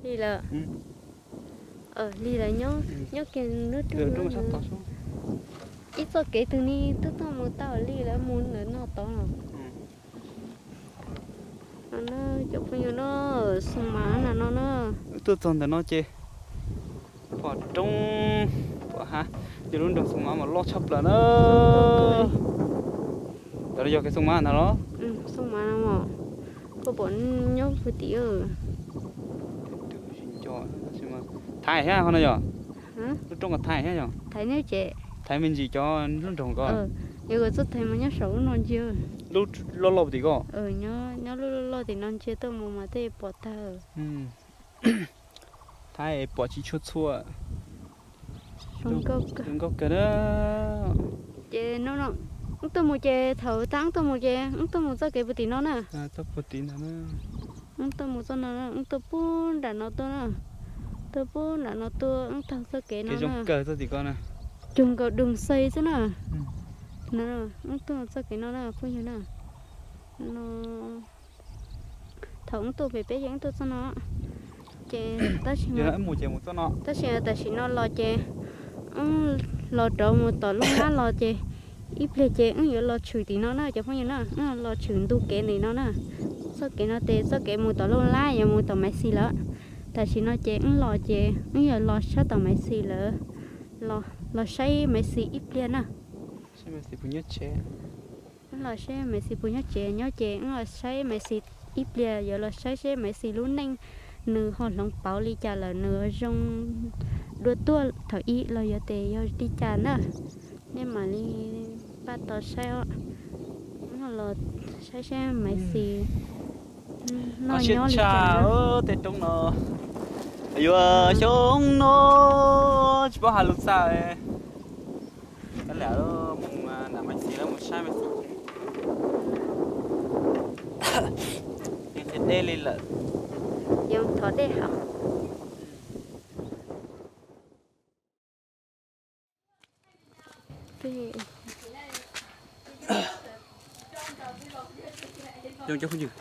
Lig lawm. Lig lawm, nyob kiag nruab roob. Ib txoj kev twg ni twb tuaj mus tau li lawv mus lawv no tod los. Cov phooj ywg no, Xoo Mav na no na. Tuaj txog ntawm no ces pom roob, pom hav, ces lub nroog Xoo Mav mas loj tshaj plaws na. Ntawm no yog kev Xoo Mav ntag los? Xoo Mav no, koj pom nyob puag tim. Thaiv thiab ho no yog? Lub roob ko thaiv thiab yog? Thaiv me ntsis cov lub nroog ko. Yog txoj thaiv mas nyob saum lub no ntsia. Lub loj loj tim ko. Nyob lub loj loj tim no ntsia tuaj mus mas tej pom tag. Thaiv pom tsis tshua txhua. Zoo nkauj kawg na. Ces no, wb tuaj mus ces thaum tag wb tuaj mus ces wb tuaj mus txoj kev puag tim no na. Wb tuaj mus txoj no, wb tuaj puag nram no tuaj na. Tuaj puag nram no tuaj wb taug txoj kev no na. Cuag nkaus doog xais xwb na. Wb tuaj txoj kev no na phooj ywg na. No, thaum wb tuaj pem peb yeej tuaj txoj no, ces tab sis, tab sis tam sim no los ces wb los rov mus tom Looj Lab los ces ib pliag ces wb yuav los tshwm tim no na cov phooj ywg na, wb los tshwm ntu kev ntawm no na. Txoj kev no ces txoj kev mus tom Looj Lab yuav mus tom Maiv Xis lawm. Tam sim no ces wb los ces wb yuav los sab tom Maiv Xis lawm, los saib Maiv Xis ib pliag na. Los saib Maiv Xis puas nyob tsev, nyob ces wb los saib Maiv Xis ib pliag, yuav los saib seb Maiv Xis lub neej nws ho hloov pauv li cas lawm, nws zoo dua tuaj thaum ub los yog tias yog li cas na. Nej mam li pab tau saib os. Los saib seb Maiv Xis noj nyob li cas. Tej roob no yuav xyoo no tsis paub hais lus txaj. Tab lam mus nram Maiv Xis lawm, mus saib Maiv Xis. Yeej qhia deb li lawm. Yeej thov deb hauv. Zoo cov phooj ywg,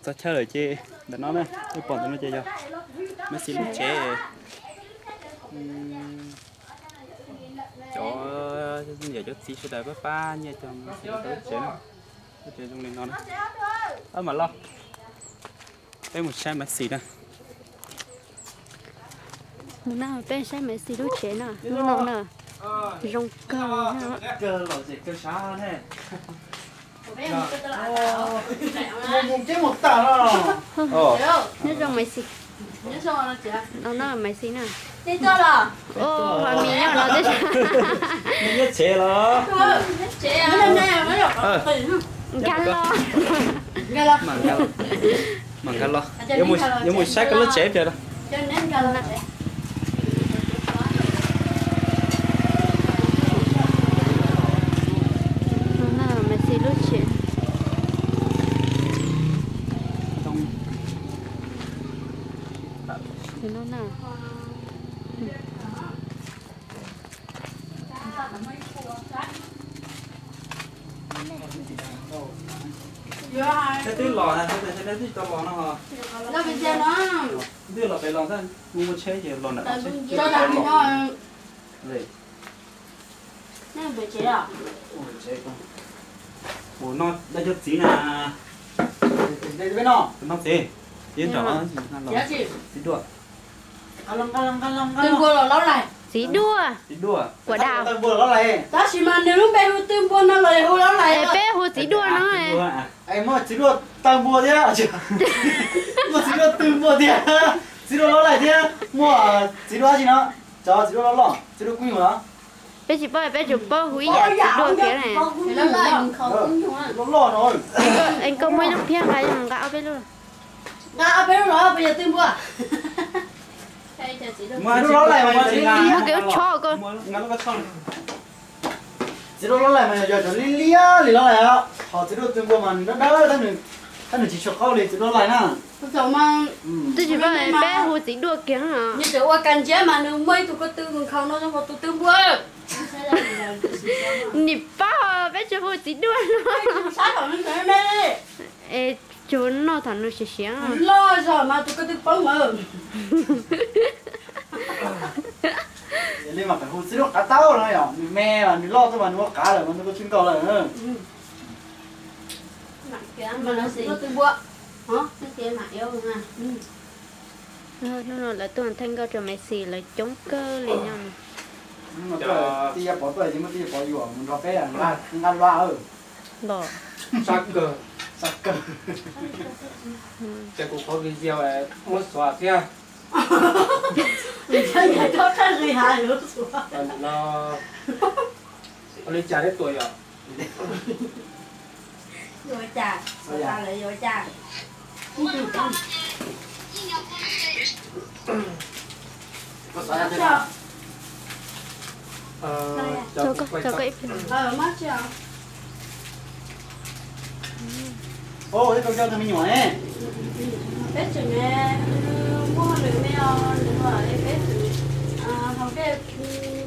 txog chaw lawm ces ntawm no na, nej pom ntawm no ces yog Maiv Xis lub tsev. Cov niam cov txiv sawv daws pab pab nyiaj cog Maiv Xis lub tsev na. Lub tsev zoo li no na. Mam los, peb mus saib Maiv Xis na. Mus na, peb saib Maiv Xis lub tsev na, lub no na, zoo kawg. Nyob zoo Maiv Xis. No na Maiv Xis na. Ho mis nyob no teb. Nyob tsev los? Nkag los. Mam nkag los. Yuav mus saib koj lub tsev pliag. Maiv Xis lub tsev. Twb los, twb tau los no. Twb los pem los, mus ua tsheb ces los nram no. Ua no dab cov txiv na. No txiv, txiv nrog txiv duaj. Txiv duaj. Ua dab. Tab sis mas nws lub npe hu Tw Npua no los hu Laub Lais. Peb hu txiv duaj no. Muaj txiv duaj Taw Npua thiab, muaj txiv duaj Tw Npua thiab, txiv duaj Laub Lais thiab, muaj txiv duaj dab tsi no, cov txiv duaj loj loj, txiv duaj kuj nyuj los. Peb tsis paub, peb tsuas paub hu ib yam txiv duaj kiag na. Loj loj no. Es koj muaj ib lub phiab nqa, nqa ob peb lub. Nqa ob peb lub los puas yog Tw Npua? Txiv duaj Laub Lais mas yog li li. Txiv duaj Laub Lais mas yog cov li liab li Laub Lais, ho txiv duaj Tw Npua mas nws dawb dawb, tab nws tsis tshua qaub li txiv duaj Laub Lais na. Twb tsis paub, peb hu txiv duaj kiag. Nws tseem ua kas ntsiab mas nws muaj ib tug ko tw nkhaus no zoo nkaus tus Tw Npua. Nim paub, peb tsuas hu txiv duaj no. Es Tsuas noj thaum nws siav siav. Nws loj zog mas tus ko tw poob lawm. Li mas pem hu txij lub qav taub no yom, nws me mas nws loj tuaj mas nws ua qav lawm mas nws ua tsw nkaus lawm. Hnub no lawv tuaj theej nkauj rau Maiv Xis lawv coob kawg li nyob. Tij Yaj Pov tuaj ces muab Tij Yaj Pov yuam mus nrog peb nqa luaj. Los, sab kawg. Ces kuv qhov video muab xuav thiab. No, ua li cas neb tuaj yom? Yuav cas? Yuav cas? Peb tseem muaj hauj lwm me os, peb tseem hauv dej,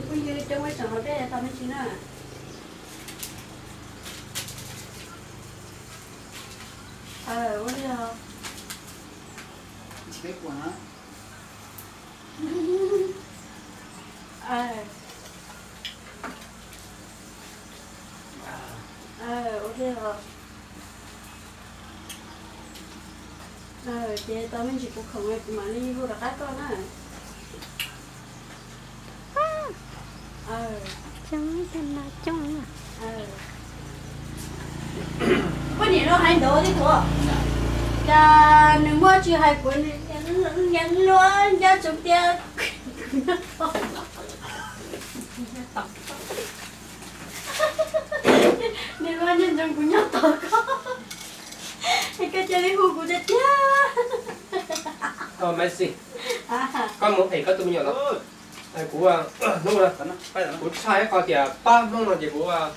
phooj ywg coob peb tseem hauv dej tau me ntsis na. Ua li os. Ua li os. Ces tau me ntsis kuv khoom kuv mam li hu rov qab koj na. Poj niam no hais ntawd tib tug, cas nws muaj tsis hais kuv, niam hluas ncaj tsoom tias kuv nyob tom koj, niam hluas ncaj tsoom kuv nyob tom koj, es koj cia li hu kuv tiag tiag. Maiv Xis, koj mus es koj tus me nyuam los, kuv, hnub no kuv tshaj ib qho tias pab Hmoob no ces kuv muab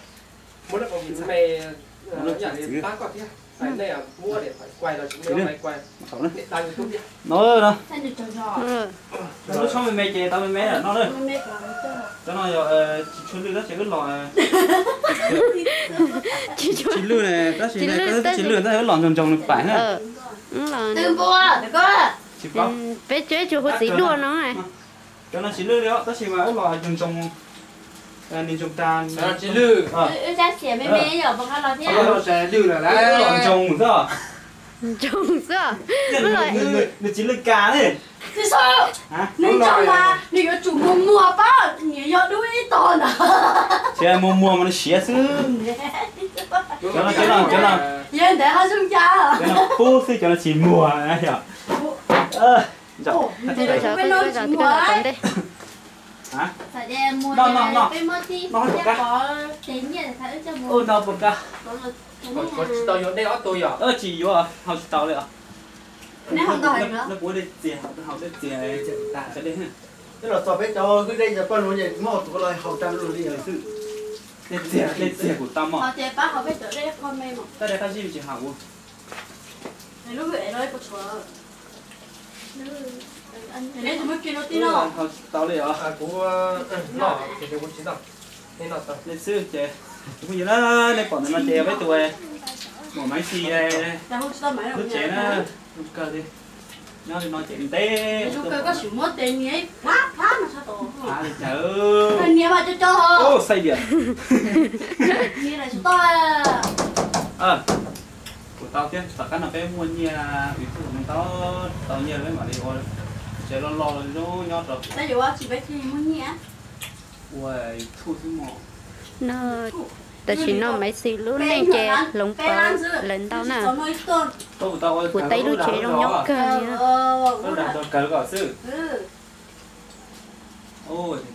lub me yam li pab koj thiab. Nej muab điện thoại quay los tsis muab máy quay, nej đăng YouTube thiab. No, lub tshoob me me ces tau me me no na. Cov no yog tsis tshua lwj tab sis wb los, tsis lwj ne, tab sis tsis lwj tab sis wb los ntsoog ntsoog nws pais na. Tsis paub. Peb tsuas hu txiv duaj no. Cov no tsis lwj li os, tab sis mas wb los ntsoog ntsoog, nws ntsoog tag. Tsis lwj. Wb los ntsoog xwb. Nws tsis lwj kas ne. Nws ntsoog mas nws yuav tsum muag muag pab niam yog dub ib tog ntag. Tsis muag muag mas nws siav xwb. Cov no, cov no, cov no, cov no pub xwb, cov no tsis muag yom. Tsis yuav, haus tsis tau li os. Twb los txog peb cov kwj dej cov paj no ces muab haus tus ko los haus tag li xwb. Dej txiag, dej txiag kuv tau mog. Tab dej qab zib tsis haus. Haus tsis tau li os. Kuv noj ces kuv tsis noj. Nej xwb ces, tus phooj ywg na, nej pom ntawm no ces peb tus muam Maiv Xis lub tsev na, zoo kawg li. Nyob li no ces ntev. Li cas? Xaij diam. Kuv tau thiab, tom qab no peb muaj nyiaj, YouTube no tau, tau nyiaj peb mam li ua tsev loj loj zoo nyob rau ua YouTube xwb mog. Tam sim no Maiv Xis lub neej ces hloov pauv lawm ntau na. Kuv tau ib lub tsev zoo nyob kawg li. Kawg kom xwb.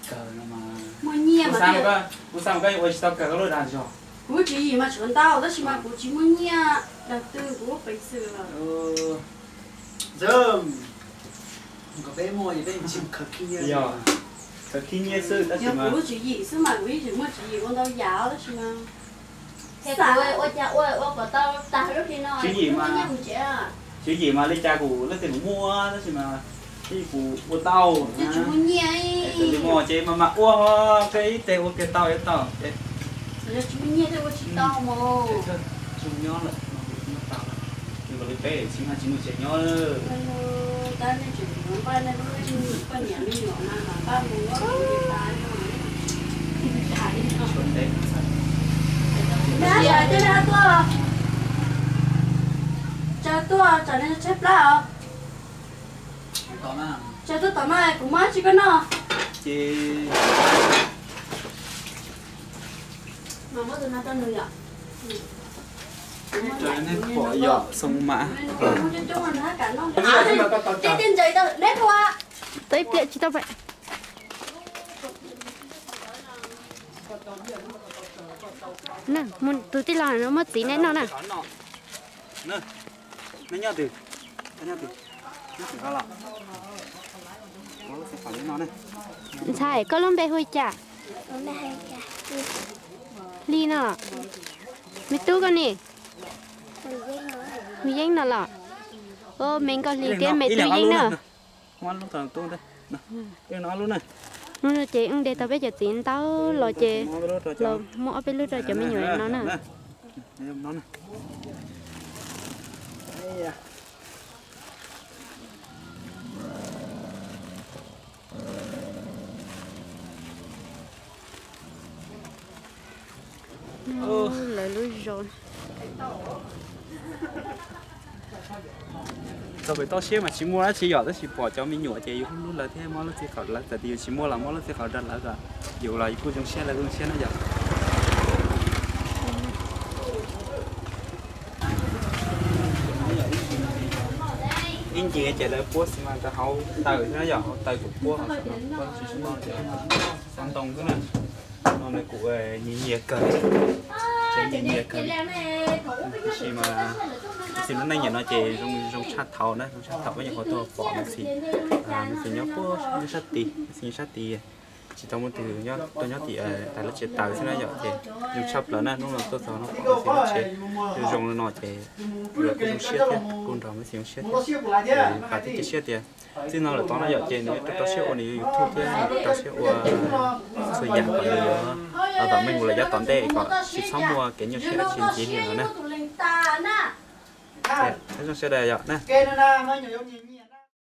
Kawg no mas, kuv xav mas koj yuav ua tsis tau kawg koj lub dag zog. Kuv tswv yim mas tseem ntau tab sis mas kuv tsis muaj nyiaj dag twg, kuv lub peev xwm lawm. Kom peb muaj, peb tsis khaws khib nyiab, khaws khib nyiab xwb tab sis mas kuv lub tswv yim xwb mas kuv yeej tseem muaj tswv yim ua ntau yam tab sis mas ua cas ua ua kom tau tag lub hli no tswv yim mas, tswv yim mas li cas kuv leej twg kuv muaj tab sis mas kuv ua tau. Tsis muaj nyiaj, ces mas mas ua, peb ib teg ua kiag tau ib tau ces. Yog tsis muaj nyiaj thiaj ua tsis tau mas. Zoo nyob lawm, nyob tau lawm. Peb tsis mag tsis mus tsev nyob. Tsam tuaj, tsam tuaj tsam ne tshaib plab os. Tsam tuaj tom no kuv muab tsis koj noj. Ces nej pom yom, xoo mas. Tau ib pliag tsis tau pais. Tus tij laug no muab txiv neb noj na. Ntxhais, koj lub npe hu li cas? Hli no. Me tub koj ne? Hu Yeeb no los? Os, me nkauj hli thiab me tub Yeeb na. Hnub no ces wb de tau peb cov txiv ntau los ces los muab ob peb lub rau cov me nyuam no na. Lawv lub zos. Txog pem toj siab mas tsis muaj dab tsi yom, tab sis pom cov me nyuam ces yus hlub hlub lawv thiab muab lub txiv qhawv, lawv txawm tias yus tsis muaj los muab lub txiv qhawv rau lawv kom yus los yus kuj zoo siab lawv kuj zoo siab na yom. Ib ncig ces lawv puab xi mas rau hauv taws xwb na yom, hauv taws kuj puab, hauv tsis xub no ces xov ntoo xwb na. No nws kuj nyias nyias kawg, tsev nyias nyias kawg. Tab sis mas xis lub neej niam no ces zoo tshaj thaum na, zoo tshaj thaum peb nyuam qhuav tuaj pom Maiv Xis, Maiv Xis nyob puag nyob sab tid, Maiv Xis nyob sab tid, tsis tau muaj twg nyob, tuaj nyob tim tas lub tsev taws xwb na yom, ces zoo tshaj plaws na. Hnub no tuaj txog no pom Maiv Xis lub tsev zoo zoo li no ces kuj zoo siab thiab, kuj nrog Maiv Xis zoo siab thiab. Ces vam thiab cia siab tias txij no lawm tod no yom ces nws rau rau siab ua nws YouTube thiab rau rau siab ua txhua yam kom nws yuav los tom meej mus lawm yav tom ntej kom tsis txhob muaj kev nyuaj siab dab tsi ntxiv li lawm na. Zoo siab daim yom na.